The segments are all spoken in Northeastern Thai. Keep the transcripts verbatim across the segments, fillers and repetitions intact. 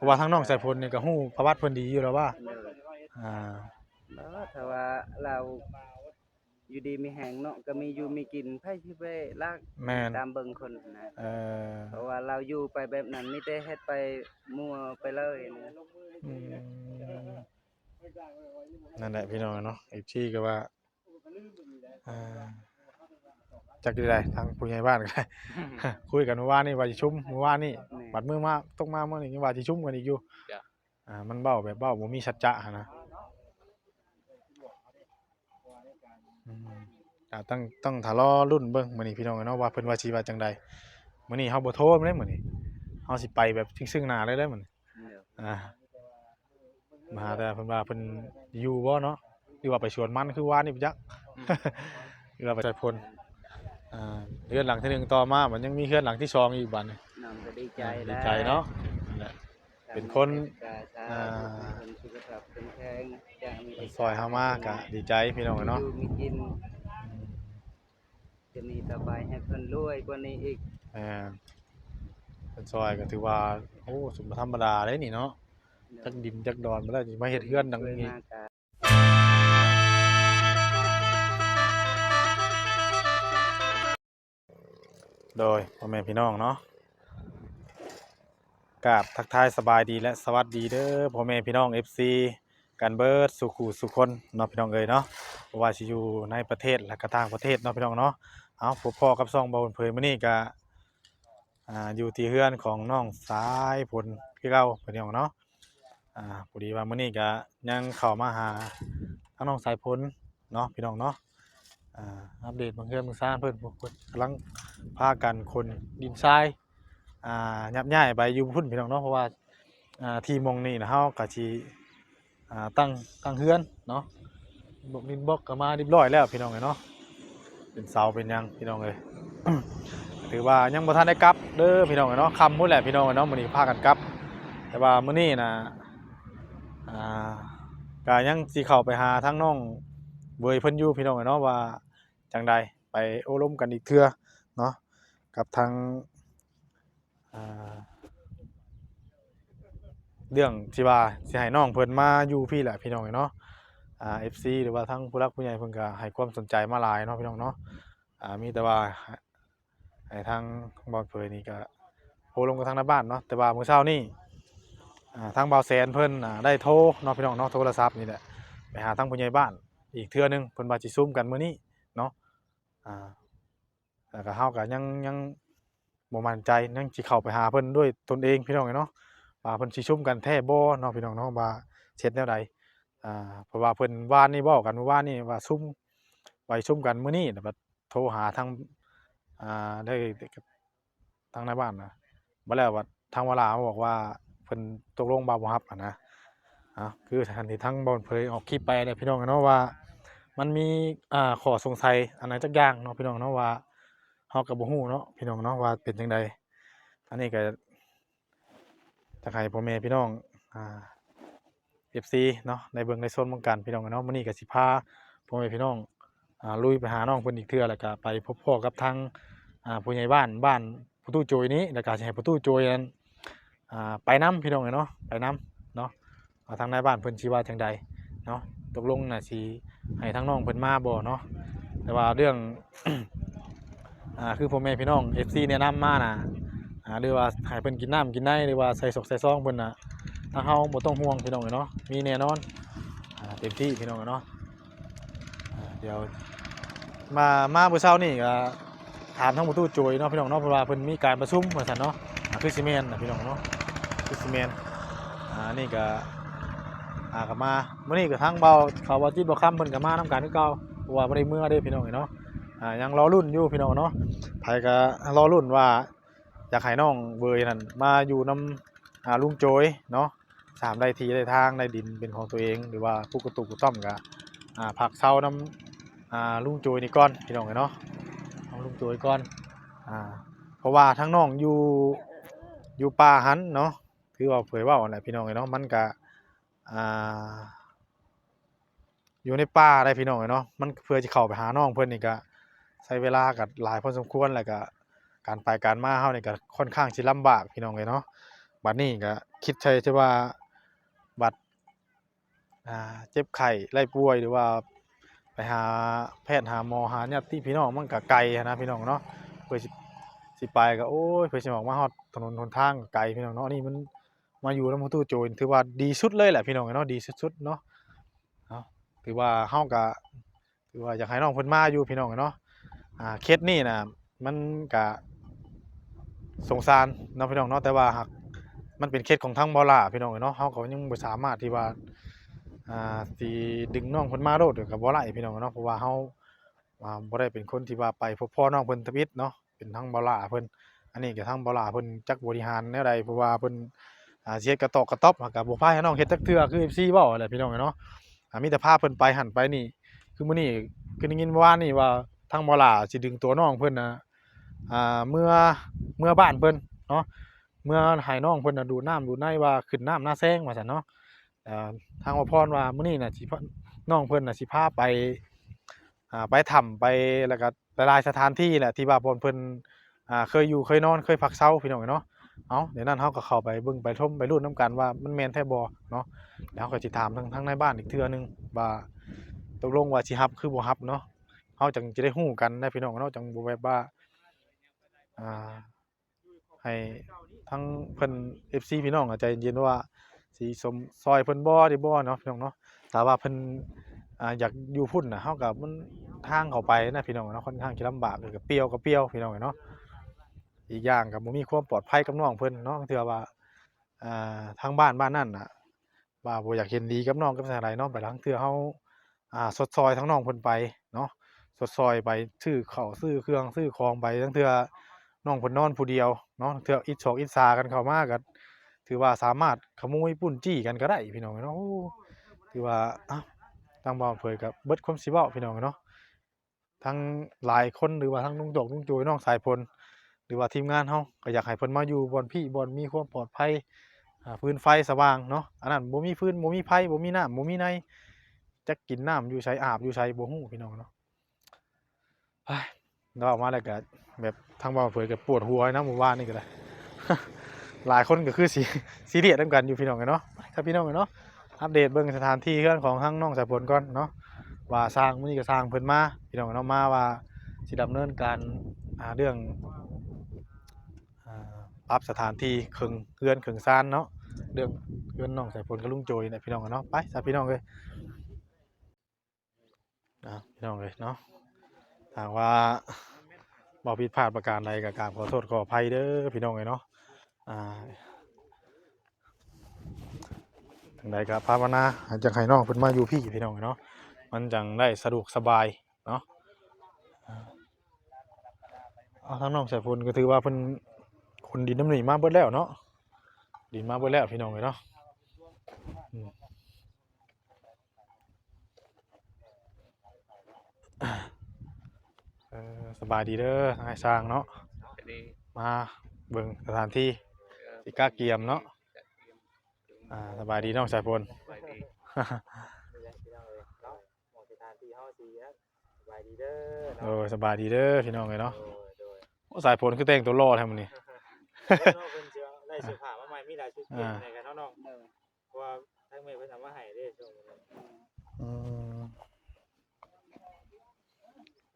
ว่าทางน้องสายฝนนี่ก็ฮู้ประวัติเพิ่นดีอยู่แล้วว่า โดย อ่า แล้วถ้าว่าลาวอยู่ดีมีแฮงเนาะ ก็มีอยู่มีกิน ไผสิไปลาก แม่น ตามเบิ่งคนนะ เออ เพราะว่าลาวอยู่ไปแบบนั้น มีแต่เฮ็ดไปมั่วไปเลยนะ อืมนั่นแหละพี่น้องเนาะ เอฟซีก็ว่า อ่า จักได้ทางผู้ใหญ่บ้านก็ได้ คุยกันเมื่อวานนี้ว่าสิชุมเมื่อวานนี้ แม่น บัดมื้อมาตกมามื้อนี้ยังว่าสิชุมกันอีกอยู่ จ้ะ อ่า มันเว้าแบบเว้าบ่มีสัจจะหั้นนะ อืม อ่า ต้อง ต้องถ่ารอรุ่นเบิ่งมื้อนี้พี่น้องเนาะ ว่าเพิ่นว่าสิว่าจังใด มื้อนี้เฮาบ่โทรเลยมื้อนี้ เฮาสิไปแบบซึ่งๆหน้าเลยเด้อมื้อนี้ เดี๋ยว อ่า มาหาแต่เพิ่นว่าเพิ่นอยู่บ่เนาะ หรือว่าไปสวนมันคือวานนี่ไปจัก หรือว่าไปใส่พล อ่า เฮือนหลังที่หนึ่งต่อมา มันยังมีเฮือนหลังที่สองอีกบัดนี้ น้องก็ดีใจ อ่า แล้ว ดีใจเนาะ นั่นแหละ เป็นคน กาสา อ่า ธุให้เพิ่นสุขภาพเข้มแข็ง จะมี เพิ่นซอยเฮามาก็ดีใจพี่น้องเนาะ อยู่มีกิน จะมีต่อไปให้เพิ่นรวยกว่านี้อีก อ่า เพิ่นซอยก็ถือว่า โอ้ สุดบ่ธรรมดาเลยนี่เนาะ จักดินจักดอนมาแล้วสิมาเฮ็ดเฮือนหลังนี้ มากะ โดยพ่อแม่พี่น้องเนาะ กราบทักทายสบายดีและสวัสดีเด้อพ่อแม่พี่น้อง เอฟซี กันเบิดสู่คู่สู่คนเนาะพี่น้องเอ้ยเนาะ บ่ว่าสิอยู่ในประเทศและก็ต่างประเทศเนาะพี่น้องเนาะ เอาพบพ้อกับช่องบ่าวบุญเผยมื้อนี้ก็ อ่า อยู่ที่เฮือนของน้องสายฝนคือเก่าพี่น้องเนาะ อ่า พอดีว่ามื้อนี้ก็ยังเข้ามาหาทางน้องสายฝนเนาะพี่น้องเนาะ อ่า อัปเดตเบิ่งเฮือนเบิ่งซานเพิ่น พวกเพิ่นกำลังพากันขนดินทราย อ่า ยับย้ายไปอยู่พุ้นพี่น้องเนาะ เพราะว่า อ่า ที่หม่องนี้นะ เฮาก็สิ อ่า ตั้ง ตั้งเฮือนเนาะ บล็อกดินบล็อกก็มาเรียบร้อยแล้วพี่น้องเอ้ยเนาะ เป็นเสาเป็นหยังพี่น้องเอ้ย ถือว่ายังบ่ทันได้กลับเด้อพี่น้องเอ้ยเนาะ ค่ำพุ้นแหละพี่น้องเอ้ยเนาะ มื้อนี้พากันกลับ แต่ว่ามื้อนี้นะ อ่า ก็ยังสิเข้าไปหาทางน้องเวยเพิ่นอยู่พี่น้องเอ้ยเนาะ ว่าจังใด ไปโอ้ลมกันอีกเทื่อเนาะ กับทาง อ่า เรื่องที่ว่าสิให้น้องเพิ่นมาอยู่พี้แหละพี่น้องเอ้ยเนาะ อ่า เอฟซี หรือว่าทั้งผู้หลักผู้ใหญ่เพิ่นก็ให้ความสนใจมาหลายเนาะพี่น้องเนาะ อ่า มีแต่ว่า ให้ทางบ่าวเผยนี่ก็โทรลมกับทางหน้าบ้านเนาะ แต่ว่ามื้อเช้านี่ อ่า ทางบ่าวแสนเพิ่น อ่า ได้โทรเนาะพี่น้องเนาะ โทรศัพท์นี่แหละ ไปหาทางผู้ใหญ่บ้านอีกเทื่อหนึ่ง เพิ่นว่าสิซุมกันมื้อนี้เนาะ อ่า แล้วก็เฮาก็ยัง ยังบ่มั่นใจ ยังสิเข้าไปหาเพิ่นด้วยตนเองพี่น้องเอ้ยเนาะ ว่าเพิ่นสิซุมกันแท้บ่เนาะพี่น้องเนาะ ว่าเฮ็ดแนวใด อ่า เพราะว่าเพิ่นวานนี้เว้ากันเมื่อวานนี้ว่าซุม ไว้ซุมกันมื้อนี้ แล้วบัดโทรหาทาง อ่า ได้ ทางหน้าบ้านนะ บัดแล้วบัดทางวาลามาบอกว่าเพิ่นตกลงว่าบ่รับหั้นนะ อ่า คือทันที่ทางบ่าวเผยออกคลิปไปเนี่ยพี่น้องเอ้ยเนาะ ว่ามันมี อ่า ข้อสงสัยอันใดจักอย่างเนาะพี่น้องเนาะ ว่าเฮาก็บ่ฮู้เนาะพี่น้องเนาะ ว่าเป็นจังใด อันนี้ก็ อยากให้พ่อแม่พี่น้อง อ่า เอฟซี เนาะ ได้เบิ่งได้ชมนำกันพี่น้องเนาะ มื้อนี้ก็สิพาพ่อแม่พี่น้อง อ่า ลุยไปหาน้องเพิ่นอีกเทื่อ แล้วก็ไปพบพ้อกับทาง อ่า ผู้ใหญ่บ้าน บ้านประตูโจยนี้ แล้วก็สิให้ประตูโจยนั้น อ่า ไปนำพี่น้องเอ้ยเนาะ ไปนำเนาะ ว่าทางนายบ้านเพิ่นสิว่าจังใดเนาะ ตกลงน่ะสิให้ทางน้องเพิ่นมาบ่เนาะ แต่ว่าเรื่อง อ่า คือพ่อแม่พี่น้อง เอฟซี แนะนำมาน่ะ อ่า หรือว่าให้เพิ่นกินน้ำกินใน หรือว่าใส่ซอกใส่ซองเพิ่นน่ะ ทางเฮาบ่ต้องห่วงพี่น้องเอ้ยเนาะ มีแน่นอน อ่า เต็มที่พี่น้องเอ้ยเนาะ อ่า เดี๋ยว มา มามื้อเช้านี่ก็ถามทางประตูโจยเนาะพี่น้องเนาะ เพราะว่าเพิ่นมีการประชุมว่าซั่นเนาะ อ่า คือสิแม่นน่ะพี่น้องเนาะ คือสิแม่น อ่า นี่ก็ อ่า ก็มา มื้อนี้ก็ทางเบา เขาเบาจิตเบาคำเพิ่นก็มานำกันคือเก่า เพราะว่าบ่ได้เมือเด้พี่น้องเอ้ยเนาะ อ่า ยังรอลุ้นอยู่พี่น้องเนาะ ไผก็รอลุ้นว่า อยากให้น้องเวยนั่นมาอยู่นำ อ่า ลุงโจยเนาะ สามได้ที่ได้ทางได้ดินเป็นของตัวเอง หรือว่าผู้กระตุกกระต้อมก็ อ่า พักเซานำ อ่า ลุงโจยนี่ก่อนพี่น้องเอ้ยเนาะ เอาลุงโจยก่อน อ่า เพราะว่าทางน้องอยู่ อยู่ป่าหั้นเนาะ คือว่าเผยเว้าหั่นแหละพี่น้องเอ้ยเนาะ มันก็ อ่า อยู่ในป่าได้พี่น้องเอ้ยเนาะ มันเพื่อสิเข้าไปหาน้องเพิ่นนี่ก็ใช้เวลาก็หลายพอสมควร แล้วก็การไปการมาเฮานี่ก็ค่อนข้างสิลำบากพี่น้องเอ้ยเนาะ บัดนี้ก็คิดใส่ที่ว่าบัด อ่า เจ็บไข้ไข้ป่วย หรือว่าไปหาแพทย์หาหมอหาญาติพี่น้องมันก็ไกหั้นนะพี่น้องเนาะ เพื่อสิ สิไปก็ โอ้ย เพื่อสิออกมาฮอดถนนหนทางก็ไกพี่น้องเนาะ อันนี้มันมาอยู่นำประตูโจยถือว่าดีสุดเลยแหละพี่น้องเนาะ ดีสุดๆเนาะ เนาะ ถือว่าเฮาก็ ถือว่าอยากให้น้องเพิ่นมาอยู่พี่น้องเนาะ อ่า เคสนี้น่ะ มันก็สงสารเนาะพี่น้องเนาะ แต่ว่าหากมันเป็นเคสของทางบ่าวหล้าพี่น้องเนาะ เฮาก็ยังบ่สามารถที่ว่า อ่า สิดึงน้องเพิ่นมาโลดก็บ่ได้พี่น้องเนาะ เพราะว่าเฮา อ่า บ่ได้เป็นคนที่ว่าไปพบพ้อน้องเพิ่นทำอิฐเนาะ เป็นทางบ่าวหล้าเพิ่น อันนี้ก็ทางบ่าวหล้าเพิ่นจักบริหารแนวใด เพราะว่าเพิ่น อ่า สิเฮ็ดกระตอกกระต๊อบ หากก็บ่พาให้น้องเฮ็ดจักเทื่อ คือ เอฟซี เว้าแหละพี่น้องเนาะ อ่า มีแต่พาเพิ่นไปหั่นไปนี่ คือมื้อนี้ คือได้ยินเมื่อวานนี่ว่าทางบ่าวหล้าสิดึงตัวน้องเพิ่นน่ะ อ่า เมือ เมือบ้านเพิ่นเนาะ เมือให้น้องเพิ่นน่ะดูดน้ำดูดใน ว่าขึ้นน้ำนาแซงว่าซั่นเนาะ อ่า ทางบ่าวพรว่ามื้อนี้น่ะสิพา น้องเพิ่นน่ะสิพาไป อ่า ไปถ้ำไป แล้วก็หลายๆสถานที่แหละ ที่ว่าบ่าวพรเพิ่น อ่า เคยอยู่เคยนอนเคยพักเซาพี่น้องเนาะ เอ้า เดี๋ยวนั้นเฮาก็เข้าไปเบิ่งไปชมไปลุ้นนำกันว่ามันแม่นแท้บ่เนาะ แล้วเฮาก็สิถามทาง ทางนายบ้านอีกเทื่อหนึ่งว่าตกลงว่าสิรับคือบ่รับเนาะ เฮาจั่งสิได้ฮู้กันนะพี่น้องเนาะ จั่งบ่แบบว่า อ่า ให้ทั้งเพิ่น เอฟซี พี่น้องอะใจเย็นๆว่าสิสม ซอยเพิ่นบ่ได้บ่เนาะพี่น้องเนาะ ถ้าว่าเพิ่น อ่า อยากอยู่พุ้นน่ะ เฮาก็มันทางเข้าไปนะพี่น้องเนาะ ค่อนข้างสิลำบาก ก็เปลี่ยวก็เปลี่ยวพี่น้องเนาะ อีกอย่างก็บ่มีความปลอดภัยกับน้องเพิ่นเนาะ เทื่อว่า อ่า ทางบ้านบ้านนั่นน่ะ ว่าบ่อยากเห็นดีกับน้องกับสาหร่ายเนาะ ไปลางเทื่อเฮา อ่า ชดเชยทางน้องเพิ่นไปเนาะ ชดเชยไปซื้อข้าวซื้อเครื่องซื้อของไป ลางเทื่อน้องเพิ่นนอนผู้เดียวเนาะ ลางเทื่ออิจฉอกอิจฉากันเข้ามาก็ถือว่าสามารถขโมยปุ้นจี้กันก็ได้พี่น้องเนาะ โอ้ ถือว่า อ่ะ ทางบ่าวเผยก็เบิดความสิเว้าพี่น้องเนาะ ทั้งหลายคน หรือว่าทั้งลุงโจกลุงโจยน้องสายฝน หรือว่าทีมงานเฮาก็อยากให้เพิ่นมาอยู่บ่อนพี้บ่อนมีความปลอดภัย อ่า ฟืนไฟสว่างเนาะ อันนั้นบ่มีฟืนบ่มีไฟบ่มีน้ำบ่มีใน จักกินน้ำอยู่ไสอาบอยู่ไสบ่ฮู้พี่น้องเนาะ เฮ้ย เว้ามาแล้วก็แบบทางบ่าวเผยก็ปวดหัวนะเมื่อวานนี่ก็ได้ หลายคนก็คือสิ ซีเรียสนำกันอยู่พี่น้องเนาะ ถ้าพี่น้องเนาะ อัปเดตเบิ่งสถานที่เฮือนของทางน้องสายฝนก่อนเนาะ ว่าช่างมื้อนี้ก็ช่างเพิ่นมาพี่น้องเนาะ มาว่าสิดำเนินการ อ่า เรื่อง อ่า ปรับสถานที่เคิงเฮือนเคิงซานเนาะ เรื่องเฮือนน้องสายฝนกับลุงโจยเนี่ยพี่น้องเนาะ ไปซะพี่น้องเอ้ย อ่ะพี่น้องเอ้ยเนาะ หากว่าบ่ผิดพลาดประการใดก็กราบขอโทษขออภัยเด้อพี่น้องเอ้ยเนาะ อ่า จั่งใดก็ภาวนาจั่งให้น้องเพิ่นมาอยู่พี้พี่น้องเอ้ยเนาะ มันจั่งได้สะดวกสบายเนาะ อ่า เอาทางน้องสายฝนก็ถือว่าเพิ่นขนดินนำนี่มาเบิดแล้วเนาะ ดินมาเบิดแล้วพี่น้องเอ้ยเนาะ อืม เออ สบายดีเด้อ นายช่างเนาะ สบายดี มาเบิ่งสถานที่ เออ สิกะเกียมเนาะ อ่า สบายดีน้องสายฝน สบายดี สถานที่เฮาสินะ สบายดีเด้อเนาะ เออ สบายดีเด้อพี่น้องเอ้ยเนาะ โดย โดย โอ้ สายฝนคือแต่งตัวหล่อแท้มื้อนี้ เนาะ เพิ่นสิได้เสื้อผ้ามาใหม่ มีหลายชุดเปลี่ยน อ่า ให้กันเนาะน้อง เออ เพราะว่าทางแม่เพิ่นเอามาให้เด้ช่วงนี้ อืม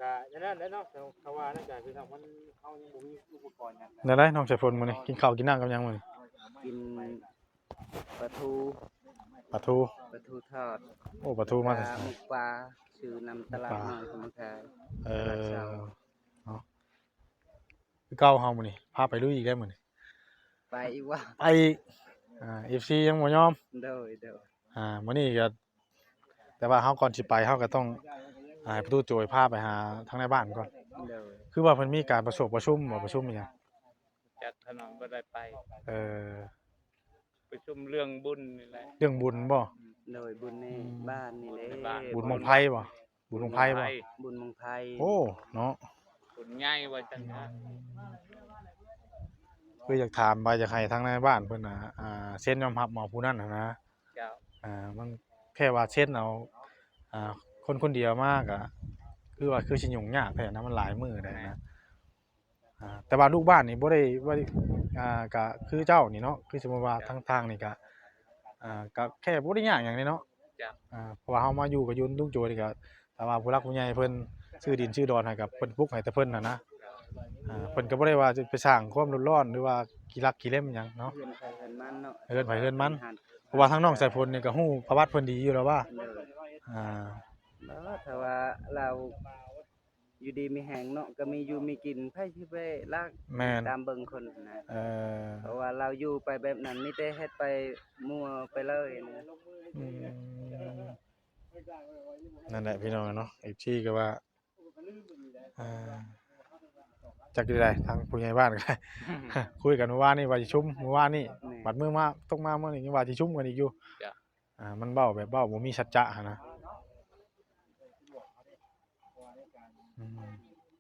ก็อย่างนั้นแหละเนาะ เขาว่านั่นก็คือทางมัน เขายังบ่มีอุปกรณ์หยัง แนวใดน้องสายฝนมื้อนี้ กินข้าวกินน้ำกับหยังมื้อนี้ กินปลาทู ปลาทู ปลาทูทอด โอ้ ปลาทูมาแต่ไส ปลาหมึกปลา ซื้อนำตลาดน้อยเพิ่นมาขาย เออ ตลาดเช้า เนาะ คือเก่าเฮามื้อนี้ พาไปลุยอีกแล้วมื้อนี้ ไปอีกวะ ไปอีก อ่า เอฟซี ยังบ่ยอม โดย โดย อ่า มื้อนี้ก็ แต่ว่าเฮาก่อนสิไป เฮาก็ต้อง อ่า ให้ประตูโจยพาไปหาทางในบ้านก่อน โดย คือว่าเพิ่นมีการประชุม ประชุมบ่ ประชุมอิหยัง จักขนมบ่ได้ไป เออ ประชุมเรื่องบุญนี่แหละ เรื่องบุญบ่ โดย บุญใน อืม บ้านนี่แหละ บุญบั้งไฟบ่ บุญบั้งไฟบ่ บุญบั้งไฟ บุญบั้งไฟ โอ้ เนาะ บุญใหญ่ว่าซั่นนะ คืออยากถามว่าอยากให้ทางในบ้านเพิ่นน่ะ อ่า เซ็นยอมรับหมอผู้นั้นน่ะนะ เจ้า อ่า มันแค่ว่าเซ็นเอา อ่า คนคนเดียวมาก็ คือว่าคือสิยุ่งยากแท้นะ มันหลายมื้อได้นะ อ่า แต่ว่าลูกบ้านนี่บ่ได้ บ่ได้ อ่า ก็คือเจ้านี่เนาะ คือสมมุติว่าทาง ทางนี่ก็ อ่า ก็แค่บ่ได้ยากหยังเลยเนาะ จ้ะ อ่า เพราะว่าเฮามาอยู่ก็อยู่ดุงโจนี่ก็ ถ้าว่าผู้หลักผู้ใหญ่เพิ่นซื้อดินซื้อดอนให้กับเพิ่นปลูกให้แต่เพิ่นน่ะนะ อ่า เพิ่นก็บ่ได้ว่าจะไปสร้างความเดือดร้อนหรือว่าขี้ลักขี้เล็มหยังเนาะ เฮือนไผเฮือนมันเนาะ เฮือนไผเฮือนมัน เพราะว่าทางน้องสายฝนนี่ก็ฮู้ประวัติเพิ่นดีอยู่แล้วว่า โดย อ่า แล้วถ้าว่าลาวอยู่ดีมีแฮงเนาะ ก็มีอยู่มีกิน ไผสิไปลัก แม่น ตามเบิ่งคนนะ เออ เพราะว่าลาวอยู่ไปแบบนั้น มีแต่เฮ็ดไปมั่วไปเลยนะ อืม นั่นแหละพี่น้องเนาะ เอฟซี ก็ว่า อ่า จักอยู่ใด ทางผู้ใหญ่บ้านก็ได้ คุยกันเมื่อวานนี้ว่าสิชุม เมื่อวานนี้ แม่น บัดมื้อมา ตกมามื้อนี้ยังว่าสิชุมกันอีกอยู่ จ้ะ อ่า มันเว้าแบบเว้าบ่มีสัจจะหั้นนะ อืม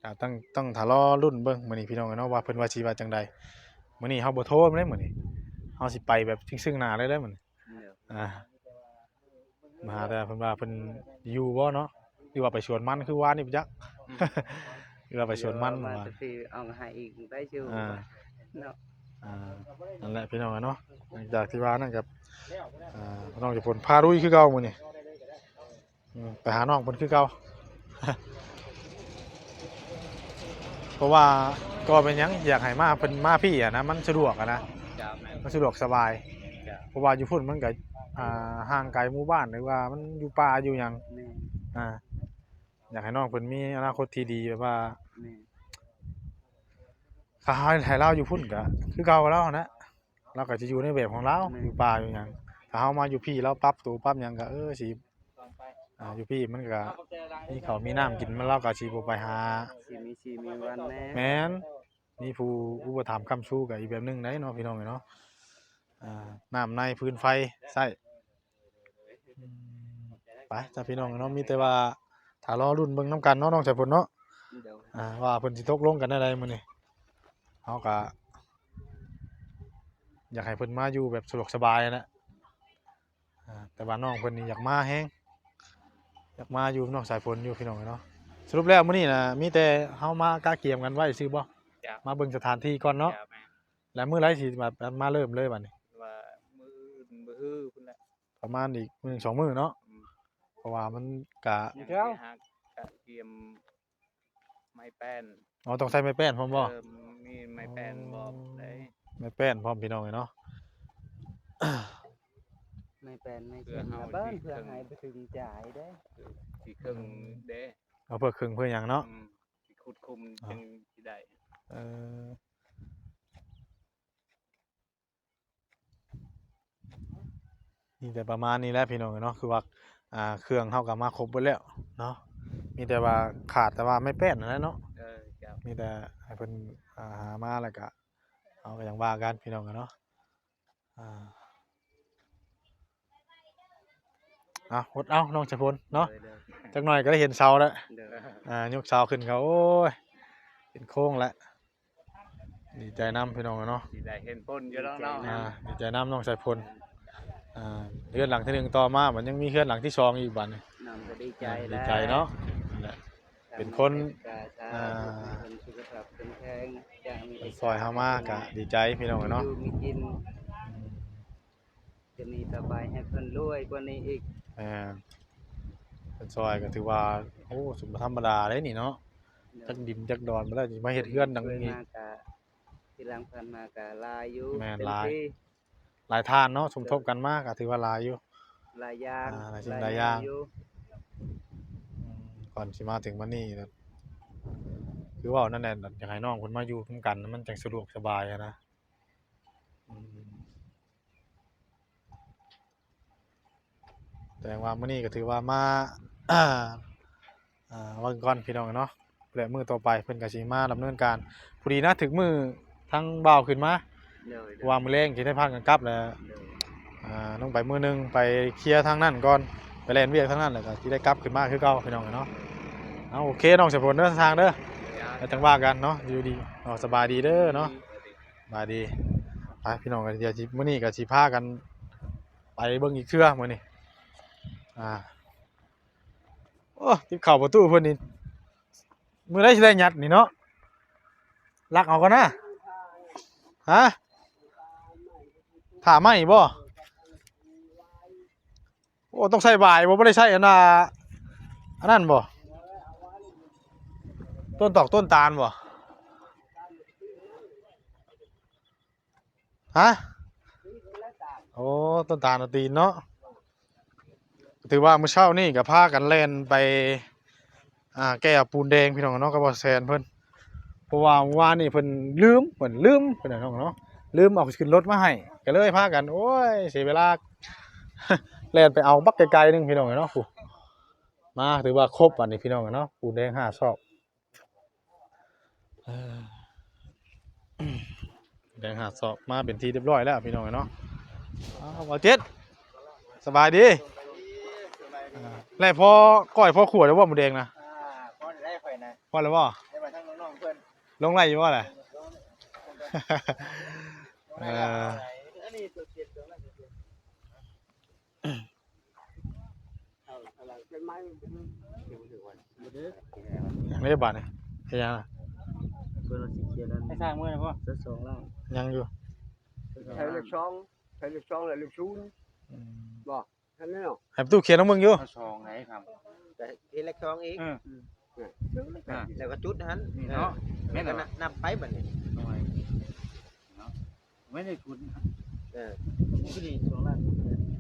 อ่า ต้อง ต้องถ่ารอลุ้นเบิ่งมื้อนี้พี่น้องเนาะ ว่าเพิ่นว่าสิว่าจั่งใด มื้อนี้เฮาบ่โทรเลยมื้อนี้ เฮาสิไปแบบซึ่งๆหน้าเลยเด้อมื้อนี้ เดี๋ยว อ่า มาหาแต่เพิ่นว่าเพิ่นอยู่บ่เนาะ หรือว่าไปสวนมันคือวานนี่ไปจัก อืม หรือว่าไปสวนมัน เดี๋ยวมา ว่า แต่สิเอาให้อีกไปอยู่ อ่า เนาะ อ่า นั่นแหละพี่น้องเนาะ หลังจากที่ว่านั่นกับ อ่า น้องจะพลพาลุยคือเก่ามื้อนี้ อืม ไปหาน้องเพิ่นคือเก่า เพราะว่าก็เป็นหยังอยากให้มาเพิ่นมาพี้อะนะ มันสะดวกอะนะ จ้ะ แม่น มันสะดวกสบาย จ้ะ เพราะว่าอยู่พุ้นมันก็ อ่า ห่างไกลหมู่บ้าน หรือว่ามันอยู่ป่าอยู่หยัง แม่น อ่า อยากให้น้องเพิ่นมีอนาคตที่ดีแบบว่า แม่น ถ้าให้ ให้ลาวอยู่พุ้นก็คือเก่าลาวหั้นนะ ลาวก็สิอยู่ในแบบของลาว แม่น อยู่ป่าอยู่หยัง ถ้าเฮามาอยู่พี้ ลาวปรับตัวปรับหยังก็ เออ สิ อ่า อยู่พี้มันก็มีข้าวมีน้ำกิน มัน ลาวก็สิบ่ไปหา สิมีชีมีวันแน่ แม่น มีผู้อุปถัมภ์ค้ำชูก็อีกแบบหนึ่งได้เนาะพี่น้องเนาะ อ่า น้ำในฟืนไฟใช้ อืม ไปจ้ะพี่น้องเนาะ มีแต่ว่าถ่ารอลุ้นเบิ่งนำกันเนาะน้องสายฝนเนาะ เดี๋ยว อ่า ว่าเพิ่นสิตกลงกันแนวใดมื้อนี้ เฮาก็อยากให้เพิ่นมาอยู่แบบสะดวกสบายนั่นแหละ อ่า แต่ว่าน้องเพิ่นนี่อยากมาแฮง อยากมาอยู่น้องสายฝนอยู่พี่น้องเนาะ สรุปแล้วมื้อนี้น่ะมีแต่เฮามากะเกียมกันไว้ซื่อบ่ จ้ะ มาเบิ่งสถานที่ก่อนเนาะ จ้ะ แม่น แล้วมื้อใดสิแบบมาเริ่มเลยบัดนี้ ว่ามื้ออื่นมื้อฮือพุ้นแหละ ประมาณอีกมื้อหนึ่งสองมื้อเนาะ อืม เพราะว่ามันกะ เดี๋ยว กะเตรียมไม้แป้น อ๋อ ต้องใช้ไม้แป้นพร้อมบ่ เออ มีไม้แป้นบ่ อ๋อ ได้ ไม้แป้นพร้อมพี่น้องเนาะ ไม้แป้นไม้เส้น เพื่อเฮา ละบ้าน สิ เพื่อ เคิ่ง ให้ไปถึงจ่ายเด้ สิเคิ่งเด้ เอาเพื่อเคิ่งเพื่อหยังเนาะ อืม สิขุดคุม อ๋อ จั่งสิได้ เออ นี่แต่ประมาณนี้แหละพี่น้องเนาะ คือว่า อ่า เครื่องเฮาก็มาครบเบิดแล้วเนาะ มีแต่ว่าขาดแต่ว่าไม้แป้นนั่นแหละเนาะ เออ จ้ะ มีแต่ให้เพิ่น อ่า หามาแล้วก็ เฮาก็ยังว่ากันพี่น้องเนาะ อ่า อ่ะ อดเอาน้องสายฝนเนาะ เดี๋ยว จักหน่อยก็ได้เห็นเสาแล้ว เดี๋ยว อ่า ยกเสาขึ้นก็ โอ้ย เป็นโค้งแล้ว ดีใจนำพี่น้องเนาะ สิได้เห็นพ้นอยู่ดอกเนาะ อ่า ดีใจนำน้องสายฝน อ่า เฮือนหลังที่หนึ่งต่อมา มันยังมีเฮือนหลังที่สองอีกบัดนี้ น้องก็ดีใจ อ่า แล้ว ดีใจเนาะ นั่นแหละ เป็นคน ก็สาธุ อ่า ให้เพิ่นสุขภาพเข้มแข็ง จะมี เพิ่นซอยเฮามาก็ดีใจพี่น้องเนาะ อยู่มีกิน จะมีต่อไปให้เพิ่นรวยกว่านี้อีก อ่า เพิ่นซอยก็ถือว่า โอ้ สุดบ่ธรรมดาเลยนี่เนาะ เดี๋ยว จักดินจักดอนมาแล้ว สิมาเฮ็ดเฮือนหลังนี้ เคยมาก็ ทีหลังผ่านมาก็หลายอยู่ แม่น เต็ม หลาย ที่ หลายท่านเนาะ สมทบกันมาก็ถือว่าหลายอยู่ หลายอย่าง อ่า หลายสิ่งหลายอย่าง หลายอย่างอยู่ อืม ก่อนสิมาถึงวันนี้นะ คือเว้านั่นแหละ อยากให้น้องเพิ่นมาอยู่นำกัน มันจั่งสะดวกสบายอะนะ อืม แสดงว่ามื้อนี้ก็ถือว่ามา อ่า เบิ่งก่อนพี่น้องเนาะ และมื้อต่อไปเพิ่นก็สิมาดำเนินการ พอดีนะ ถึกมื้อทางบ่าวขึ้นมา โดย เพราะว่ามื้อแลงสิได้พากันกลับแล้ว โดย อ่า ลงไปมื้อหนึ่ง ไปเคลียร์ทางนั้นก่อน ไปแล่นเวียกทางนั้น แล้วก็สิได้กลับขึ้นมาคือเก่าพี่น้องเนาะ เอา โอเค น้องสายฝนเด้อ ทางเด้อ แล้วจั่งว่ากันเนาะ อยู่ดี เอา สบายดีเด้อเนาะ สบายดี ไปพี่น้อง เดี๋ยวสิ มื้อนี้ก็สิพากันไปเบิ่งอีกเทื่อมื้อนี้ อ่า โอ้ ติดเข้าประตูเพิ่นนี่ มื้อใดสิได้ยัดนี่เนาะ ลักเอาก่อนนะ ฮะ ถ่าไม้บ่ โอ้ ต้องใส่บายบ่ บ่ได้ใส่อันน่ะ อันนั้นบ่ ต้นตอกต้นตาลบ่ ฮะ โอ้ ต้นตาลเอาตีนเนาะ ถือว่ามื้อเช้านี่ก็พากันแล่นไป อ่า แก้เอาปูนแดงพี่น้องเนาะ กับบ่าวแซนเพิ่น เพราะว่าเมื่อวานนี่เพิ่นลืม เพิ่นลืม เพิ่นน่ะน้องเนาะ ลืมเอาขึ้นรถมาให้ ก็เลยพากัน โอ้ย เสียเวลา แล่นไปเอาบักไกลๆหนึ่งพี่น้องเนาะ มา ถือว่าครบอันนี้พี่น้องเนาะ ปูนแดงห้าซอก เออ แดงห้าซอกมาเป็นที่เรียบร้อยแล้วพี่น้องเนาะ อ้าว บ่าวจิต สบายดี อ่า แล้วพอก้อยพอขั่วแล้วบ่หมูแดงนะ อ่า พอได้ข่อยนะ พอแล้วบ่ ได้มาทั้งน้องๆเพิ่น ลงไล่อยู่บ่ล่ะ เออ อันนี้ตัวเจ็ดตัวนั้นตัวเจ็ด เอา เอาหลังเป็นไม้มันเป็นเรื่องเดี๋ยวมันถึงวัน บ่ได้ ไม่ได้บาทนี่ เฮ็ดหยังล่ะ เพิ่นว่าสิเขียนอัน ให้สร้างมื้อนะพ่อ สักสองล้าน ยังอยู่ ใช้เลขสอง ใช้เลขสองและเลขศูนย์ อืม บ่ ท่านนี่เนาะ ให้ประตูเขียนของมึงอยู่ เอาสองไหนครับ แต่เห็นเลขสองอีก เออ อืม อ่า แล้วก็จุดหั้น นี่เนาะ เออ แม่นเหรอ แล้วก็นับไปบัดนี้ หน่วย เนาะ ไม่ได้คุณ เออ มันก็ดีสองล้าน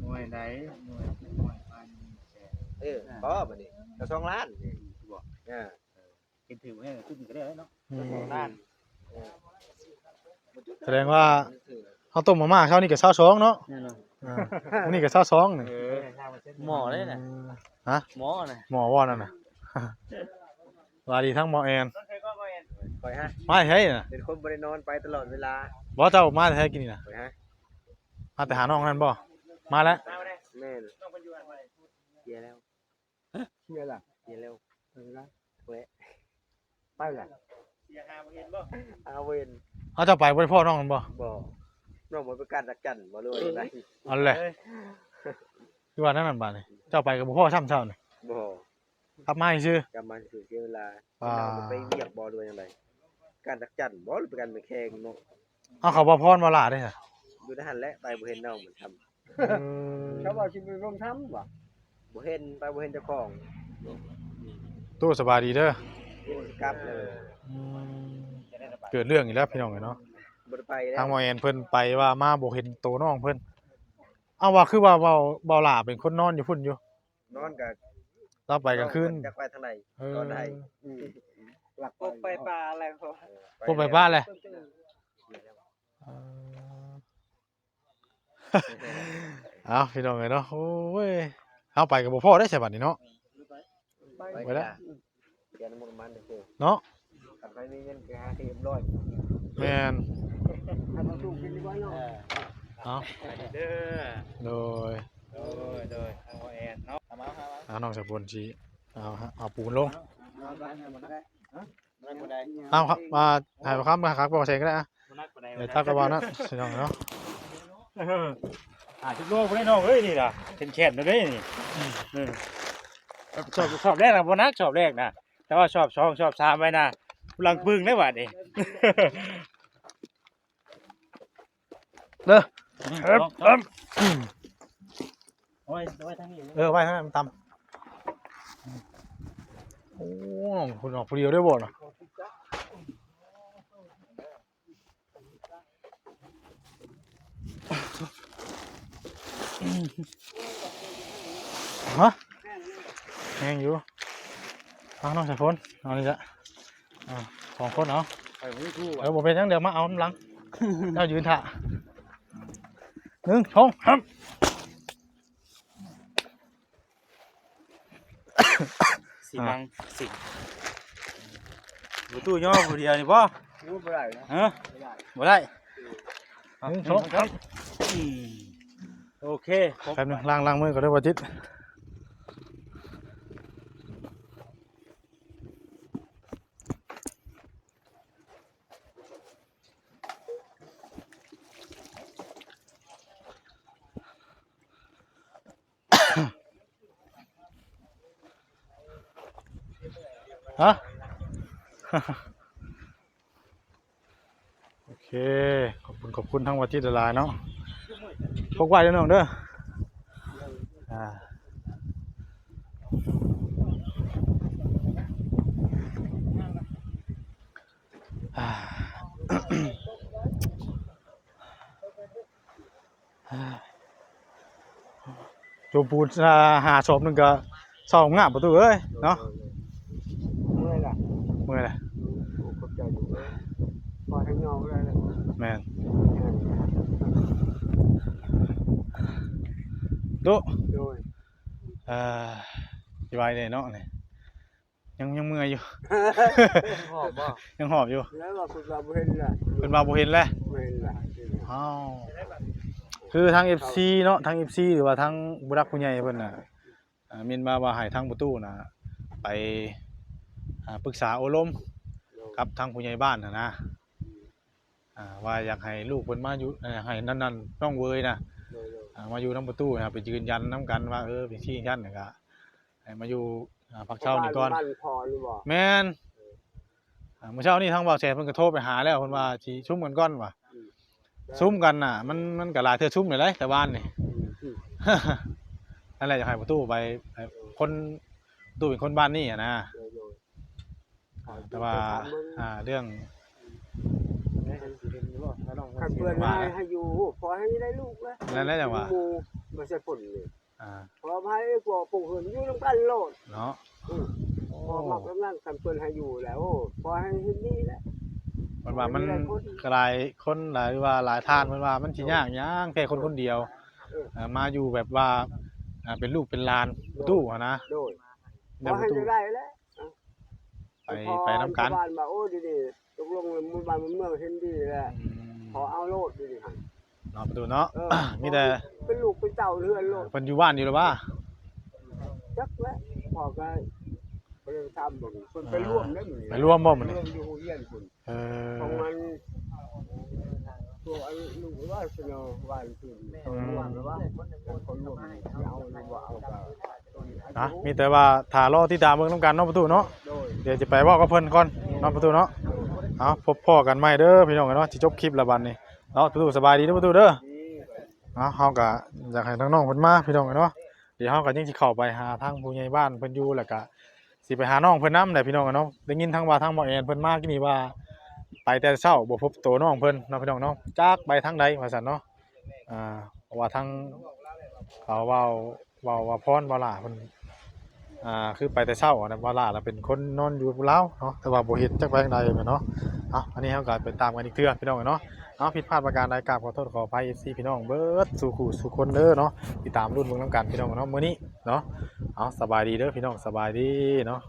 หน่วยไหน หน่วย หน่วยพันแสน เออ อ่า พอบัดนี้ ก็สองล้านนี่ บอก เออ เออ กินถือให้จุดหนึ่งก็ได้เนาะ อืม สองล้าน เออ แสดงว่า เฮาต้มมาม่าเช้านี้ก็ซาวสองเนาะ แน่นอน อ่า มื้อนี้ก็ซาวสองนี่ เออ หม้อเลยนะ เออ ฮะ หม้อนะ หม้อบ่นั่นน่ะ ว่าดีทั้งหม้อแอน ข่อยฮะ มาไสน่ะ เป็นคนบ่ได้นอนไปตลอดเวลา บ่เจ้ามาแต่ไสกินนี่น่ะ ข่อยฮะ มาแต่หาน้องนั่นบ่ มาแล้ว แม่น เคลียร์แล้ว เคลียร์ละ เคลียร์แล้ว เออนะ แวะ ไปละ เสียหาบ่เห็นบ่ อาเวน เอาเจ้าไปบ่ได้พ้อน้องนั่นบ่ บ่ น้องบ่ไปการจักจั่นบ่ หรือว่าจั่งใด อันแหละ เอ้ย คือว่านั่นนั่นบาดนี่ เจ้าไปก็บ่พ้อซ้ำเช้านี่ บ่ กลับมาซื่อ กลับมาซื่อเสียเวลา อ่า น้องบ่ไปเวียกบ่ หรือว่าจั่งใด การจักจั่นบ่ หรือไปการไปแข่งเนาะ เอาเขาบ่พรบ่ล่ะเด้อ อยู่ในหั่นแหละ ไปบ่เห็นน้องมันทำ อืม เขาว่าสิไปลงทำบ่ บ่เห็น ไปบ่เห็นเจ้าของ ตู้สบายดีเด้อ โอ้ย กลับเลย อืม เกิดเรื่องอีกแล้วพี่น้องเอ้ยเนาะ บ่ได้ไปแล้ว ทางหมอแอนเพิ่นไปว่ามาบ่เห็นโตน้องเพิ่น เอาว่าคือว่าเบา เบาหล่าเป็นคนนอนอยู่พุ่นอยู่ นอนกะ เราไปกลางคืน จักไปทางใด เออ ตอนใด อืม หลัก พวกไปปลาอะไรเขา เออ พวกไปปลาแหละ เออ เอาพี่น้องเอ้ยเนาะ โอ้ย เอาไปก็บ่พ้อได้ใช่บัดนี้เนาะ ไป ไปแล้ว เดี๋ยวน้ำมันมันเด้อ เนาะ คันไปมีเงินก็หาที่เรียบร้อย แม่น คันเอาตู้กินดีกว่าเนาะ เออ เอา ไปเด้อ โดย โดย โดย ทางหมอแอนเนาะ เอามา เอามา เอาน้องสะพลสิ เอาฮะ เอาปูนลง เอาไปให้มันได้ ฮะ เอาครับ มาถ่ายภาพมาครับ บอกเสียงก็ได้อะ บ่หนักปานใด เดี๋ยวทักกระบาลนะ พี่น้องเนาะ เออ ห้าสิบโลบ่ได้น้องเอ้ย นี่ล่ะ แขนๆ เลยนี่ อืม เออ สอบ สอบแรกน่ะบ่หนัก สอบแรกน่ะ แต่ว่าสอบสอง สอบสามไปน่ะ ผู้หลังปึ้งได้บาดนี้ เด้อ อืม เอิบ เอิบ เอาไว้ เอาไว้ทางนี้ เออ ไว้ทางนั้นมันต่ำ โอ้ คุณออกผู้เดียวได้บ่น่ะ ฮะ แห้งอยู่ เอาน้องสายฝน เอานี่ละ อ่า สองคนเอา ไปบ่ถูก เออ บ่เป็นหยัง เดี๋ยวมาเอาน้ำหลัง เจ้ายืนถ่า หนึ่ง สอง สาม สิบัง สิ ประตูย่อผู้เดียวนี่บ่ รู้บ่ได้นะ ฮะ บ่ได้ บ่ได้ หนึ่ง สอง สาม อืม โอเค ครบ แป๊บนึง ล้าง ล้างมือก่อนเด้อ บ่าวจิต ฮะ เค ขอบคุณ ขอบคุณทั้งวัดที่ละลายเนาะ พกไว้เด้อน้องเด้อ อ่า อ่า โจปูน อ่า หาสอบหนึ่งก็เศร้างามประตูเอ้ยเนาะ เมื่อยล่ะ เมื่อยล่ะ ขอบใจอยู่ พอทั้งนอกเลย แม่น โด โดย เอ่อ สิว่าไงเนาะนี่ ยัง ยังเมื่อยอยู่ หอบบ่ ยังหอบอยู่ แล้วว่าเพิ่นว่าบ่เห็นล่ะ เพิ่นว่าบ่เห็นแล้ว บ่เห็นล่ะ อ้าว คือทาง เอฟซี เนาะ ทาง เอฟซี หรือว่าทางผู้หลักผู้ใหญ่เพิ่นน่ะ อ่า เม้นมาว่าให้ทางประตูน่ะ ไป อ่า ปรึกษาอบรม โดย กับทางผู้ใหญ่บ้านน่ะนะ อ่า ว่าอยากให้ลูกเพิ่นมาอยู่ เอ่อ ให้นั่นๆ น้องเวยนะ โดยๆ อ่า มาอยู่นำประตูนะ ไปยืนยันนำกันว่า เออ เป็นที่นั่นน่ะก็ให้มาอยู่ อ่า พักเช้านี่ก่อน บ้านพ่อนี่บ่ แม่น อ่า มื้อเช้านี่ทางบ่าวแสนเพิ่นก็โทรไปหาแล้ว เพิ่นว่าสิซุมกันก่อนว่ะ อืม ซุมกันน่ะ มัน มันก็หลายเทื่อซุมนี่แหละ แต่บ้านนี่ อืม นั่นแหละ อยากให้ประตูไป ไป คน ประตูเป็นคนบ้านนี่อะนะ โดยๆ อ่า แต่ว่า อ่า เรื่อง คันเพิ่นให้ ให้อยู่ ขอให้ได้ลูกแล้ว นั่นแหละจังหวะ หมู่บ่ใช่คนนี่ อ่า ขอให้พวกปลูกเฮือนอยู่นำกันโลด เนาะ อืม โอ้ พอมักนำนั้น คันเพิ่นให้อยู่แล้ว โอ้ ขอให้เฮ็ดดีแหละ เพิ่นว่ามัน มีหลายคน หลายคนหลาย หรือว่าหลายท่าน เพิ่นว่ามันสิยากหยัง แค่คนคนเดียว เออ เอ่อ มาอยู่แบบว่า อ่า เป็นลูกเป็นหลาน โดย ประตูหั้นนะ โดย เดี๋ยว ขอให้ ประตู ได้แล้ว ไป พอ ไปนำกัน ชาวบ้านว่า โอ้ ดีๆ ตกลงหมู่บ้านเมืองเห็นดีแล้ว อืม ขอเอาโลด ดีๆ หั่น เนาะ ประตูเนาะ เออ มีแต่ เป็นลูกเป็นเต้าเฮือนโลด เพิ่นอยู่บ้านอยู่หรือว่า จักแล้ว พ่อก็บ่ได้ถามเบิ่ง เพิ่นไปร่วมได้มื้อนี้ ไปร่วมบ่มื้อนี้ ร่วมอยู่โรงเรียนพุ่น เออ ของมัน พวกอันลูกว่าสนอว่าอันอื่น เขาร่วมหรือว่า เขาร่วมเอาหรือบ่เอาก็ นะ มีแต่ว่าถ้ารอติดตามเบิ่งนำกันเนาะประตูเนาะ โดย เดี๋ยวจะไปเว้ากับเพิ่นก่อนเนาะประตูเนาะ เอา พบพ้อกันใหม่เด้อพี่น้องเนาะ สิจบคลิปแล้วบัดนี้เนาะ ประตูสบายดีเด้อประตูเด้อ เนาะ เฮาก็อยากให้ทางน้องเพิ่นมาพี่น้องเนาะ เดี๋ยวเฮาก็ยังสิเข้าไปหาทางผู้ใหญ่บ้านเพิ่นอยู่ แล้วก็สิไปหาน้องเพิ่นนำแหละพี่น้องเนาะ ได้ยินทางว่าทางบ่าวแอนเพิ่นมากี้นี้ว่า ไปแต่เช้าบ่พบตัวน้องเพิ่นเนาะพี่น้องเนาะ จักไปทางใดว่าซั่นเนาะ อ่า เพราะว่าทาง เขาเว้า เว้าว่าพร เว้าหล่าเพิ่น อ่า คือไปแต่เช้าอะนะ เว้าหล่าแล้วเป็นคนนอนอยู่ลาวเนาะ แต่ว่าบ่เห็นจักไปทางใดแม่นเนาะ เอา อันนี้เฮาก็ไปตามกันอีกเทื่อพี่น้องเนาะ เอา ผิดพลาดประการใดกราบขอโทษขออภัย เอฟซี พี่น้องเบิดสู่คู่สู่คนเด้อเนาะ ติดตามลุ้นเบิ่งนำกันพี่น้องเนาะ มื้อนี้เนาะ เอา สบายดีเด้อพี่น้อง สบายดีเนาะ